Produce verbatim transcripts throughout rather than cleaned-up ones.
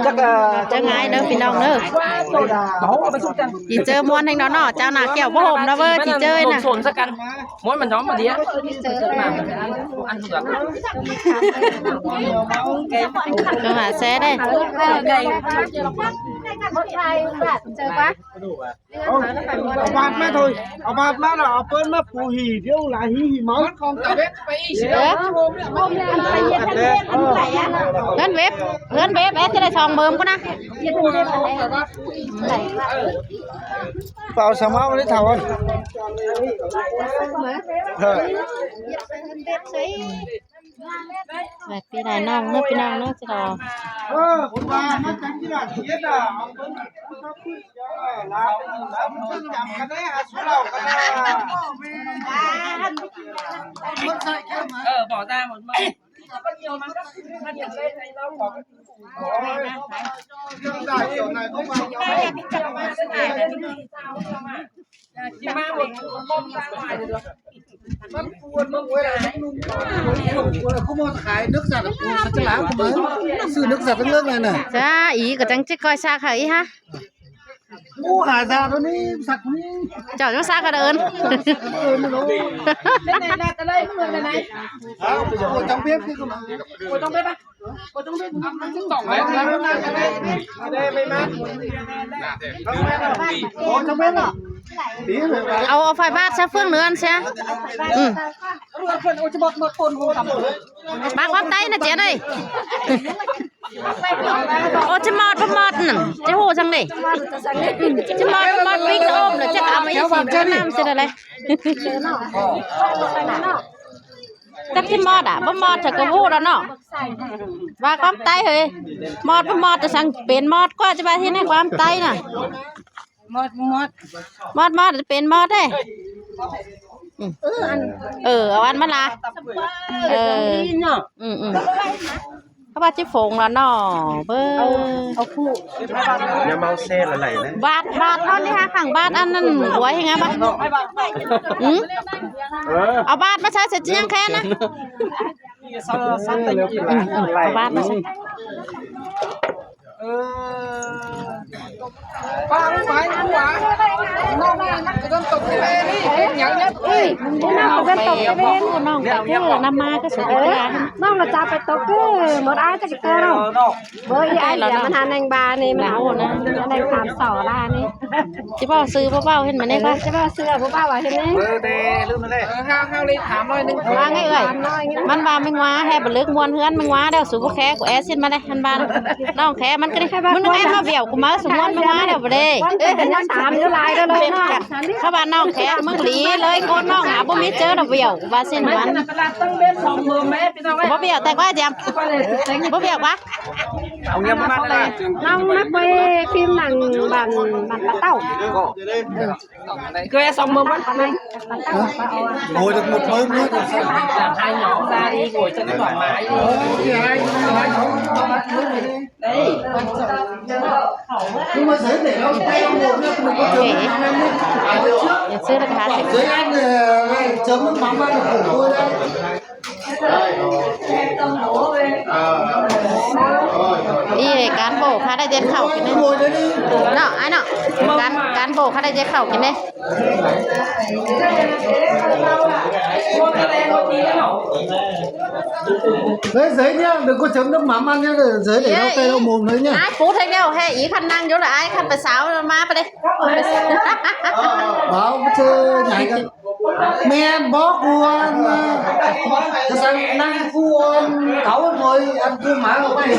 Chắc, ờ, chắc ngay đó, phi ꞌnọng đó. Chỉ chơi muôn thành đó nó, chào nà kẹo bố hổm nó vơ, chỉ chơi nè. Sồn sắc căn. Muốn mà nhóm mà đi á. Ăn được. Cho hả xe đây. Chơi quá. Au, au bat ꞌmá thôi, au bat ꞌmá ꞌlẹo, au ꞌpứng ꞌmá pú hỉ điêu lai hỉ hỉ máư. Hớn bếp, hớn bếp, ét ꞌchí đảy song bơm ꞌcọ ꞌnớ. Páo song máư ꞌlế thảu ăn. Bẹc ꞌpi đai ꞌnọng ꞌnớ, ꞌpi ꞌnọng ꞌnớ, ꞌchí đỏ. Ờ, ꞌpứng ꞌmá, ꞌmá chắng ꞌchí đỏ, ꞌchí đỏ. Ờ, bỏ ra một mâm. Con nhiều mà. Con nhiều mà. Cái này kiểu này không vào. Chỉ mang một mâm ra ngoài thì được. Mâm cuốn, mâm cuốn là mâm nung. Không bao giờ khải nước giặt ở, sao chứ láo không ấy. Sư nước giặt nước này này. Chả, ꞌí ꞌcọ chắng ꞌchí ꞌcoi sạc hả ꞌí hả? Ú, hả ra thôi ní, sặc ní. Chả chắng sạc hả ơn. Cái này là cái đây, cái này này. Hả? Ủa, trong bếp kia cơ mà. Ủa, trong bếp à? Ủa, trong bếp. Ủa, trong bếp à? Au, au ꞌphái ꞌvát ꞌsá ꞌphướng nưa ꞌsá. Ừ. Ôi, chứ bọt, bọt, bọt, bọt, bọt. Bác báp tay nà ꞌchí ơi. Ô, ꞌchí ꞌmọt, báp ꞌmọt nẳng, ꞌchí hô săng đê. ꞌChí ꞌmọt, báp ꞌmọt ꞌpính ôm lỏ, chắc áo ꞌmá ꞌí sim ꞌchí ꞌnăm ꞌsứ đa lai. Chắc ꞌchí ꞌmọt à, báp ꞌmọt chắc ꞌcọ ꞌhụ đa ꞌnọ. Bác báp tay hơi. ꞌMọt, báp ꞌmọt, ta săng pên ꞌmọt ꞌquá, ꞌchí bát ꞌhịt ꞌnị báp tay nà. ꞌMọt, ꞌmọt. ꞌMọt, ꞌmọt, pên ꞌmọt đê. Ừ. Ờ, au ăn ꞌmá la. Ờ. Ừ, ừ. Khắp bát ꞌchí phông lỏ ꞌnọ. Bơ. Au, au ꞌhụ. Nhà mau xe là lảy đấy. Bát, bát ꞌnọ ꞌnị hả, khẳng bát ăn ăn uối hên hả bát. Ừ. Ờ. Au bát ꞌmá ꞌchá ꞌchí ꞌchí ꞌnhắng khen ꞌnớ. Au bát ꞌmá ꞌchá. Ê, ꞌnọng dân tộc Tây Nguyên. Ê, ꞌnọng dân tộc Tây Nguyên. Ơ, ꞌnọng ꞌcọ ꞌchớ ꞌnắm ꞌmá ꞌcọ sụp ꞌtẹ. ꞌNọng là chả phải tộc chứ, một ai chắc cái cơ đâu. Bơ, ꞌí ai là ꞌmắn hả ꞌneng ba ꞌnị, ꞌmắn hả ꞌneng tám sáu la ꞌnị. ꞌChí ꞌvạu sư báu ꞌvạu hên ꞌmá ꞌnị ꞌquá. ꞌChí ꞌvạu sư báu ꞌvạu hên ꞌnị. Ơ, ꞌtẹ, lưm ꞌnị. Ơ, hao, hao đi thám ꞌnọi ꞌnưng. ꞌVa ꞌngới ơi. ꞌMắn ꞌva ꞌmí ꞌngoá, ꞌhẹ bả lứk ꞌmuôn ꞌhướn ꞌmí ꞌngoá, đéo sú báu khék, ꞌcọ é ꞌsịn ꞌmá đé, ꞌhăn ꞌva. ꞌNọng khék ꞌmắn ꞌcọ đi. ꞌMắn ꞌnọng é ꞌmá bẻo ꞌcọ ꞌmá sú ꞌmuôn ꞌmí ꞌngoá đéo báu đé. Khắp ꞌva ꞌnọng khék ꞌmắn ꞌlí ꞌlới, ꞌcốn ꞌnọng hả báu ꞌmí ꞌchớ đéo bẻo, ꞌva ꞌsịn ꞌmắn. Báu bẻo ꞌtẹ ꞌquá ꞌchăm. Báu bẻo ꞌquá. ꞌNọng ꞌmá quay phim nẳng bản, bản Pà ꞌTạu. Cứ song mơm ꞌmắn. Ngồi được một mơm nữa thì sao? Làm hai nhóm ra đi ngồi cho nó thoải mái. Ờ, thì hai, hai nhóm. Đấy. Nhưng mà giới để nó tay ông ngồi nữa, mình có chấm nước mắm ăn nhé. Ngày xưa là hả? Giới ăn, ờ, chấm nước mắm ăn là khổ thôi đấy. Ý, cán bộ khá đại diện khẩu cái này. Nó, ai nó? Cán, cán bộ khá đại diện khẩu cái này. Đấy, giấy nhá, đừng có chấm nước mắm ăn nhá, giấy để lau tay lau mồm đấy nhá. Ai phút hay nhau, hay ý khăn năng vô là ai khăn phải xáo mà phải đây. Báo chứ nhảy cái. Mẹ bó cuốn, cái sáng năng cuốn, cáu thôi, ăn cơm má ở đây.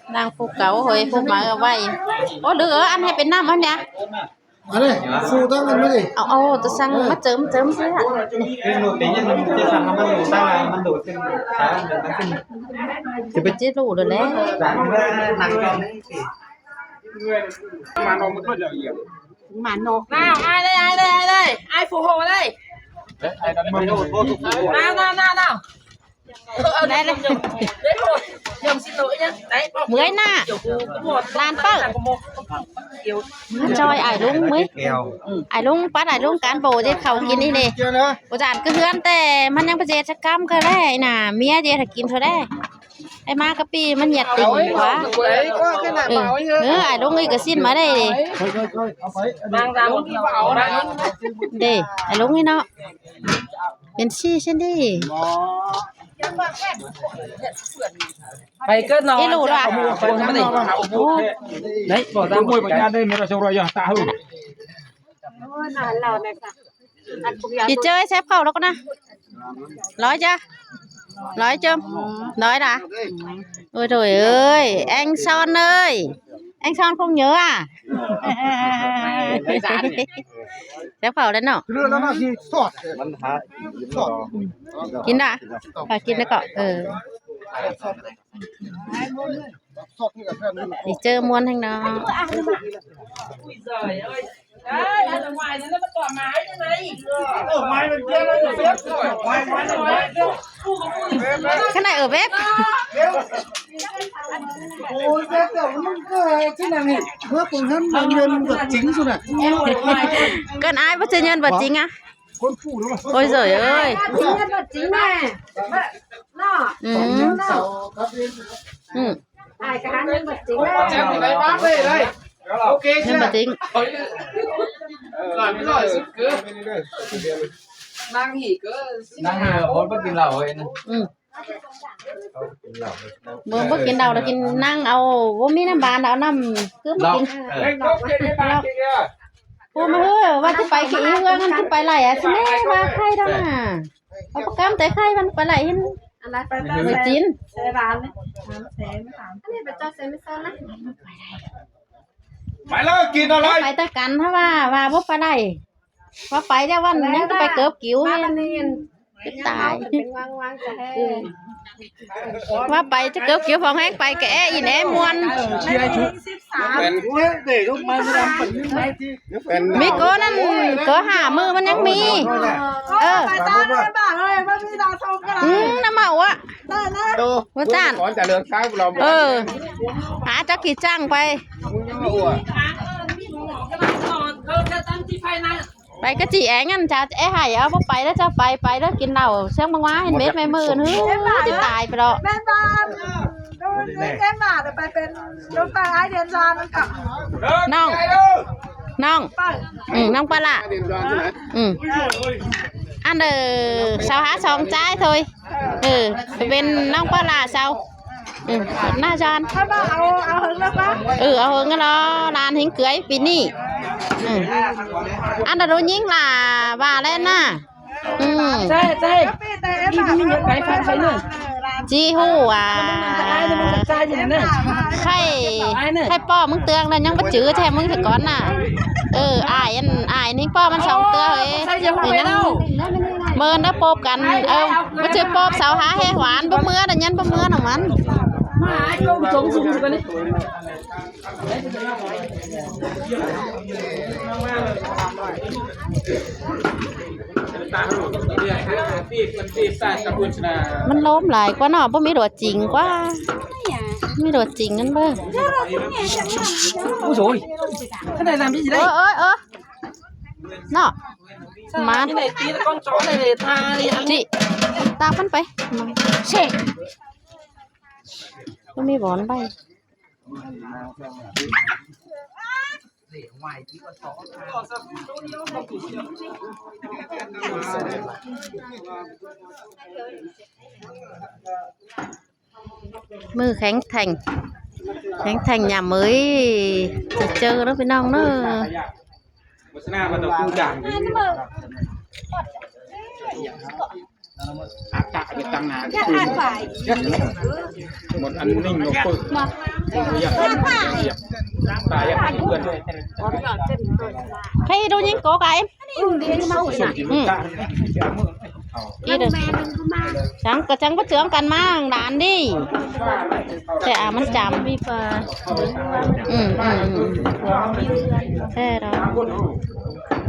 Năng phú cáu hơi phú máu ở vay. Ô, đứa ăn hay bên Nam ăn nhá. Ăn đi, phú tăng ăn đi. Ô, ô, tôi sang mắt chớm chớm xíu hả? Cái nụ tính nhân cái thằng nó đủ tăng là nó đủ tiền, nó tiền. Chứ biết chết đủ rồi đấy. Mà nó một con lợn nhiều. Mà nó. Nào, ai đây, ai đây, ai đây? Ai phù hộ đây? Nào, nào, nào, nào. Đảy đảy. Mưới nả. ꞌLan ꞌpớ. ꞌChoi ải ꞌlung ꞌmưới. Ải ꞌlung, pắt ải ꞌlung cán bộ ꞌdệt khảu kin ꞌnị đê. Báu dản ꞌcứ ꞌhướn ꞌtẹ ꞌmắn ꞌnhắng ꞌpá ꞌdệt ꞌsакắm ꞌcọ đảy nả. ꞌMía ꞌdệt hảư kin thôi đảy. Ải ꞌmá cá pi ꞌmắn nhiệt tình quá. Ừ. Ừ, ải ꞌlung ơi cá ꞌsịn ꞌmá đảy đê. Đê, ải ꞌlung ơi ꞌnọ. Pên ꞌsị ꞌsịn đi. Pay ꞌcọ ꞌnọ. Ê, lụ đó à? Đấy, bỏ ra. Ôi, bỏ ra đây, mày ra sông rồi, giờ ta hư. Đi chơi xếp khẩu đó con à. Nói chứ. Nói chứ. Nói đã. Ôi trời ơi, anh Son ơi. Anh Son không nhớ à? Xếp khẩu đấy nọ. Kin đã? Phải kin đấy cọ. Ừ. Đi chơi muôn hành đó. Cái này ở bếp. Ôi, bếp đâu, nó cứ thế này này. Bữa cùng hơn là nhân vật chính rồi này. Cần ai bắt chơi nhân vật chính à? Ôi giời ơi. Nhân vật chính này. Nó. Ừ. Ừ. Ai cả nhân vật chính này. Nhân vật chính. Làm cái giỏi sức cứ. Đang nghỉ cứ. Đang nghỉ là bốn bất kỳ lẩu ấy. Ừ. Báu, báu kin đau đau kin ꞌnăng au, báu ꞌmí ꞌnăm ban au ꞌnăm cứ ꞌmá kin. Ôi, ꞌmá ơi, ꞌva ꞌchí pay ký ꞌhướn, ꞌchí pay lai à, ꞌsịn ꞌnê ꞌva khay đau nả. Au pá cắm té khay ꞌva pay lai hên. Mười chín. Pay ꞌtoi căn hả ꞌva, ꞌva báu pay lai. ꞌVa pay ꞌchá ꞌva ꞌnhắng ꞌchí pay cớp kiu hên. Chết tai. ꞌVa pay ꞌchá cớp kiu phóng hén pay kẻ in é muôn. ꞌMí ꞌcốn ꞌnặn ꞌcọ hả ꞌmự ꞌmắn ꞌnhắng ꞌmí. Ơ. Ừ, ꞌnắm máu á. Báu dản. Ơ. Hả chắc kì chăng pay. Pay ꞌcọ ꞌchí eng ꞌnặn chả é hảy au báu pay đa chả pay, pay đa kin đau. Sương ꞌmá ꞌva hên mết mê ꞌmự hứ. Chết tai pay đó. ꞌNọng. ꞌNọng. Ừ, ꞌnọng ꞌpá ꞌlạ. Ừ. Ăn đờ sáu há song ꞌchái thôi. Ừ, pên ꞌnọng ꞌpá ꞌlạ sau. Ừ, ꞌnạ Son. Ừ, au hưng ꞌnớ lo, lan hính cưới pí ꞌnị. Ừ. Ăn đa đu ꞌnhính ꞌlạ ꞌva ꞌlẹo ꞌnạ. Ừ. Chi hụ à. Khay, khay ꞌpọ ꞌmứng tương đa ꞌnhắng báu chứ ꞌchí ꞌmứng ꞌchớ cón ꞌnạ. Ừ, ai ăn, ai ꞌnhính ꞌpọ ꞌmắn song tưa ơi. Mơn đa ꞌpộp căn, ơ, báu chứ ꞌpộp sau há ꞌhế hoán, báu ꞌmứa đa ꞌnhắng báu ꞌmứa ꞌnọng ꞌmắn. ꞌMắn ꞌlốm lai ꞌquá ꞌnọ, báu ꞌmí đuaꞌ chính ꞌquá. ꞌMí đuaꞌ chính ꞌnặn báu. Ôi dồi, cái này làm cái gì đây? Ơ, ơ, ơ. ꞌNọ. Mán. Cái này tí là con chó này để tha đi ăn. Chị, tao ꞌmắn pay. Sê. Báu ꞌmí bón pay. ꞌMự Khánh Thành. Khánh Thành nhà mới. Đi chơi đó với ꞌnọng ꞌnớ. Một ăn ninh nó pự. Khay đu ꞌnhính cốc à em? Ừ. Đi đu. Chắng, chắng báu chướng căn ꞌmá đan đi. Thế à, ꞌmắn chăm. Ừ, ừ, ừ. Thế đó.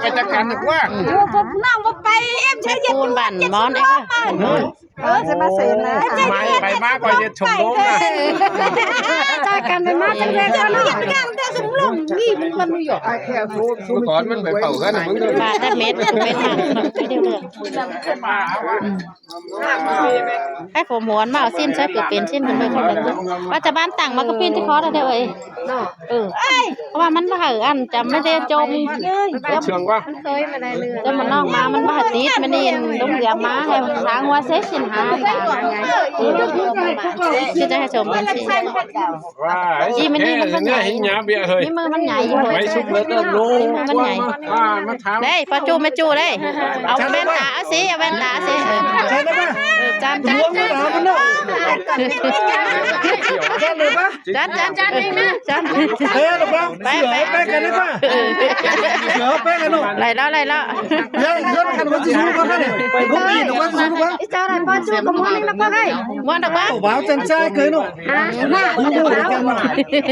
ไปจัดการดีกว่า อยู่กับน้องบ่ไป เอ็มใช้เย็น ปูนบ้านหมอนเอ้ย เออ จะมาเซ็นนะ ไม่ไปมากกว่าเย็นชมรมนะ จัดการไปมากจังเลย จัดการแต่ชมรมนี่มันมันอยู่ เมื่อก่อนมันไปเป่ากันนะ มันก็ ปลาแต่เม็ด เม็ดมัน ไม่ได้เรื่อง ไอ้ผมหวนมาเอาสิ้นใช้เปลี่ยนสิ้นเป็นเบอร์คนละตัว ปัจจุบันตั้งมาก็ปิ้นที่คอได้เด้อเอ้ย เออ เพราะว่ามันบ่ให้อันจำไม่ได้จม เชื่องว่า จมมันนอกมา มันบ่ให้ติด มันนี่ลงเหลือมา ให้มันทางว่าเซ็กสินหา เออ ที่จะให้ชมเป็นสิ้น ว่า จีมันนี่มัน มันใหญ่ เห็นหยาเบียร์เฮ้ย นี่มือมันใหญ่อยู่เฮ้ย ไม่สุกเลยก็รู้ นี่มือมันใหญ่ ว่ามาถาม เด้ย พ่อจู้แม่จู้เด้ย เอาแว่นตาเอาสิ เอาแว่นตาสิ เออ ใช่ไหมวะ เออ จาน จาน ล้วงตามันเนาะ จานเลยปะ จาน จาน จาน จาน เฮ้ย หลบแล้ว ไป เสือ ไป ไปกันดีกว่า เออ เสือ ไปกันเนาะ ไหลแล้ว ไหลแล้ว เฮ้ย เฮ้ย คันว่าจะสู้กันเนี่ย ลูกพี่ หรือว่าจะสู้กัน อีเจ้าอะไรพ่อจู้กับม้วนนี่แล้วก็ให้ ม้วนดอกวะ โอ้ ว้าว จันจ้าเกินเนาะ อ่ะ น่า ดูดูกันมา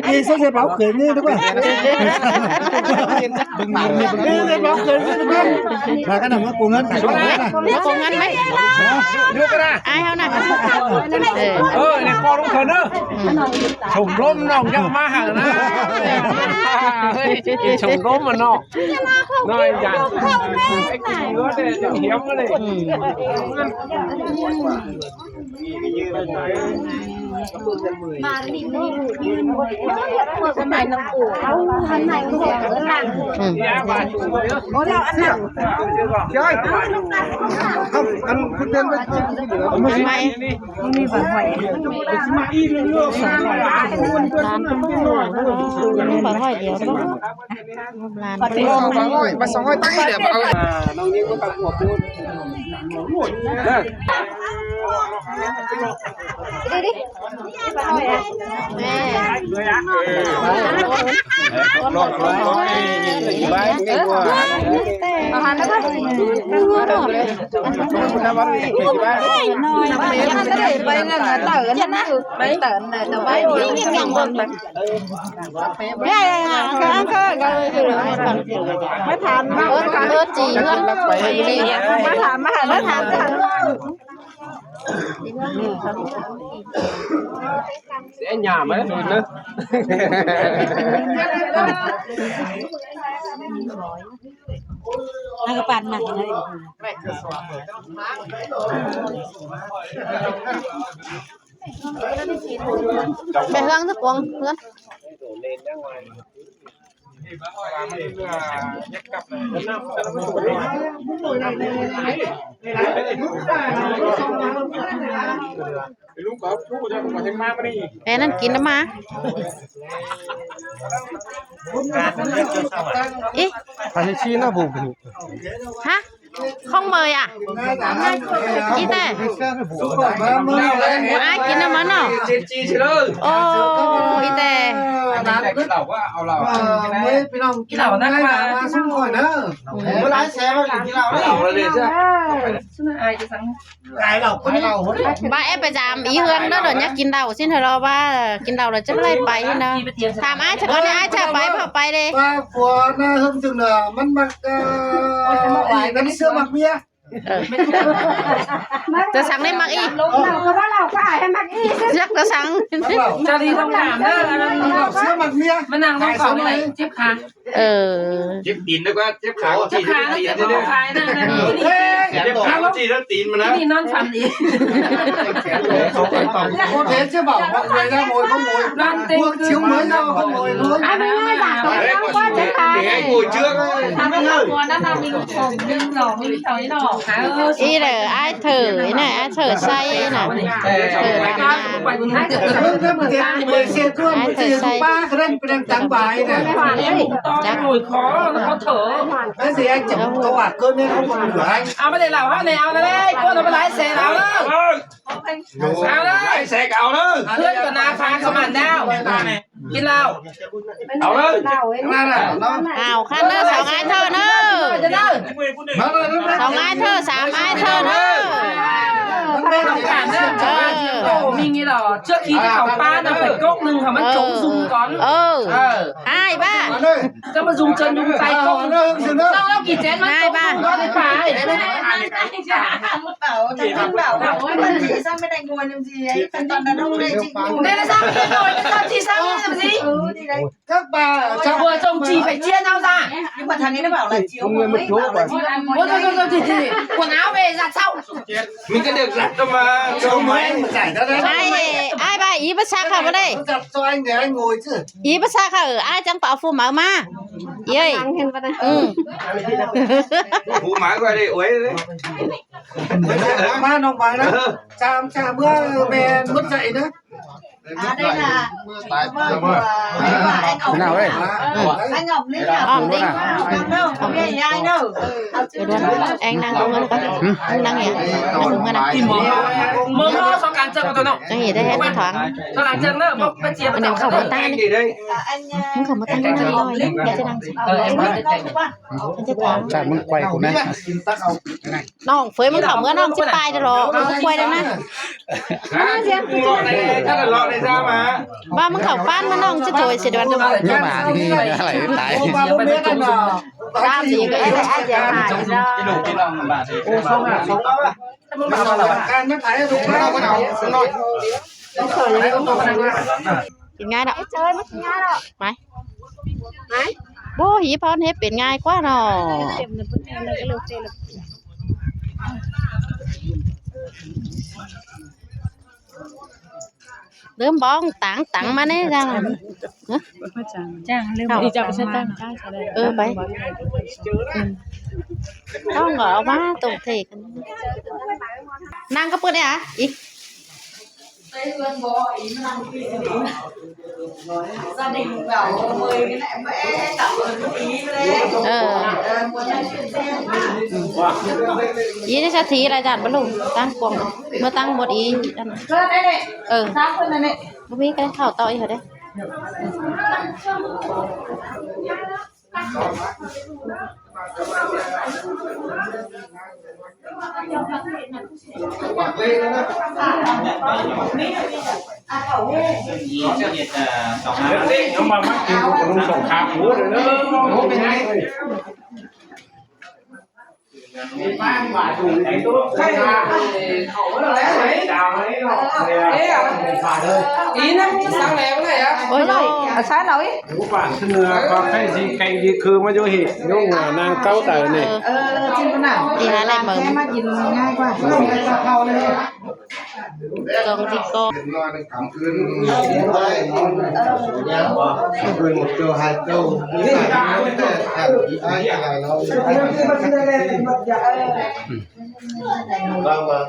เอ้ย เสียเบาเกินนี่ดีกว่า เสียเบาเกินนี่ดีกว่า มากันนะ มาโกงเงิน มาโกงเงินไหม เดี๋ยวก็ได้ อายเขานะ เออ เออ นี่ปอลงเถินเนอะ ชมรมน้องยังมาหานะ เฮ้ย ชมรมมันเนาะ น้อยจัง ไอ้กินเนื้อเนี่ยยังเหี่ยวมาเลย อืม อืม อันคุณเดินไป ทำไม ร้านก็ไม่รู้ มีปลาห้อยเดียวเนาะ ร้านก็ไม่รู้ ปลาห้อย ปลาสองห้อยตั้งเดียวเอา แม่ ลองลองลอง เอาหันแล้วก็ ไปนั่นน่ะ เติร์นนั่นน่ะ ไปเติร์นน่ะ แต่ไปนี่ยังบ่ไป ไม่ผ่านมา เออ เออ จี่เพื่อน จี่ มาถาม มาหา มาถาม มาถาม เสียหยาบไหมเนอะ นั่นก็ปั่นหนักเลย ไปเฮือนสักกวงเฮือน แม่นั่นกินแล้วมา Ih. Hả? Không mời à? Ih tê. Ai kin ꞌnặn ꞌmắn ꞌnọ? Ồ, ih tê. Ơ, ꞌmới ꞌpi ꞌnọng kin ꞌnặn ꞌmá ꞌsúm khỏi ꞌnớ. Ơ, ꞌmới lái xe ꞌmá kin ꞌnặn ꞌmá. ꞌBa ép pay dam ꞌí ꞌhướng ꞌnớ, ꞌlụk ꞌnhá kin đaư ꞌsịn ꞌhứ ꞌlo ꞌva kin đaư ꞌlẹo chắc ꞌlạy pay ꞌnớ. Tham ai chắc ꞌcọ ꞌnị, ai chả pay, ꞌpọ pay đê. ꞌPa phua ꞌná ꞌhướn ꞌchương ꞌnớ, ꞌmắn ꞌmặc, ơ, ꞌí ꞌnặn ꞌsứa ꞌmặc ꞌmía. Ơ. Chả săng ꞌnị ꞌmặc ꞌí. Chắc chả săng. Chả đi thông cảm ꞌnớ, ꞌmắn ꞌsứa ꞌmặc ꞌmía. ꞌMắn ꞌnặn ꞌtong khỏi ꞌnị, chếp khả. Ơ. Chếp đin ꞌnớ ꞌquá, chếp khả, chếp khả ꞌnớ, chếp khả ꞌnớ. Chếp khả ꞌcọ ꞌchí ꞌnớ, đin ꞌmắn ꞌnớ. ꞌNị ꞌnón phăn đi. Có thể chứ bảo mọi người ra ngồi không ngồi. Đoàn tình Quốc chiếu mới ra không ngồi thôi. Ai, mình ngồi giả vờ. Đấy, ꞌquá chếp khả. Để anh ngồi trước. Ơ, ꞌí ꞌnớ ai thử, ꞌí ꞌnớ ai thử say ꞌnớ. Thử làm nhà. Ai thử say. Chắc. Ngồi khó, nó khó thở. Cái gì anh chẳng có hạt cơm nên không còn rửa anh. Ao ꞌmá đảy ꞌlẹo ꞌhá ꞌnị, ao ꞌnớ ꞌlế, ꞌcốn ꞌnặn ꞌmá lái xe ꞌlẹo ꞌnớ. Ao ꞌnớ. Lái xe ꞌcọ ꞌnớ. Thưa con ná phá có màn đao. Kin ꞌlẹo. Ao ꞌnớ. Ao ꞌkhặn ꞌnớ, song ai thử ꞌnớ. Song ai thử, sam ai thử ꞌnớ. Thông cảm ꞌnớ. Ơ. Mình nghĩ là trước khi cái khẩu pa nó phải cốc ꞌnưng hả, ꞌmắn chống rung con. Ơ. Ơ. Ai ꞌva. Chắc ꞌmắn rung chân rung tay cốc. Ai ꞌva. Bảo, thằng Vinh bảo, bảo, ôi, bạn chị sao mới đành ngồi làm gì ấy? Thằng con đàn ông này chị ngồi. Đây là sao chị ngồi, tại sao chị sao làm gì? Ừ, thì đấy. Các bà, sao vợ chồng chị phải chia nhau ra? Nhưng mà thằng ấy nó bảo là chiều hôm ấy, bảo là chiều ăn. Ôi, thôi, thôi, thôi, thì, thì, quần áo về giặt sau. Mình có được giặt đâu mà. Cho mấy mà giải ra đấy. Ai, ai ꞌva ꞌí ꞌmá sắc hả ꞌmá đê? Giặt cho anh để anh ngồi chứ. Ꞌí ꞌmá sắc hả, ai chắng páo phủ máư ꞌmá. Ơi. Ư. Phủ máư ꞌquá đê, uối đê. Má nông bằng đó. Chăm, chăm bữa mẹ mất dạy nữa. À, đây là vợ của anh Ngọc. Nào đây? Anh Ngọc Linh à? Ngọc Linh. Không biết gì ai đâu. Để đón anh đang có người con. Anh đang nhỉ? Anh đang có người nào? Đang nhỉ, đây, anh thoáng. Anh không có tăng đi. Anh không có tăng đi. Anh đang. Anh sẽ thoáng. Chả muốn quay của này. ꞌNọng phới ꞌmắn khảu ꞌmứa ꞌnọng chếp pay đa lo, ꞌmắn quay đa ꞌnớ. Hả? Chắc là lo này ra mà. ꞌVa ꞌmắn khảu ꞌpán ꞌmắn ꞌnọng chếp thôi, sẽ đoán được. Nhưng mà đi, lại tải. Ba gì cái ai dễ hại lo. Kin ꞌngai ꞌnớ. Mai. Bố hí phón hếp pên ꞌngai ꞌquá ꞌnọ. Đơm bóng táng táng ꞌmá ꞌnê ra. Hả? Chàng, đi chào cái xe tăng. Ơ, pay. Ừ. Không có ꞌmá tổng thể. Năng có bớt đấy hả? Ý. Gia đình bảo mời cái này, em cảm ơn ý đấy. Ờ. Ý nó sẽ thì là dặn bớt lùng, tăng cuồng, ꞌmá tăng một ý. Ờ. Bố mi cái khảo tỏ ý hả đấy. Ý năm sáng lẻ bữa nay á. Ôi giời. À, sáng nào ý? Ngũ bản thân là có cái gì cày gì cứ mà vô hỉ, vô ngả năng cao tài này. Ờ, trên con nào? Thì hả lại mở. Em mà nhìn ngay qua. Con thì con. Một câu hai câu. Vâng, vâng.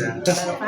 ꞌsớ ꞌtớ.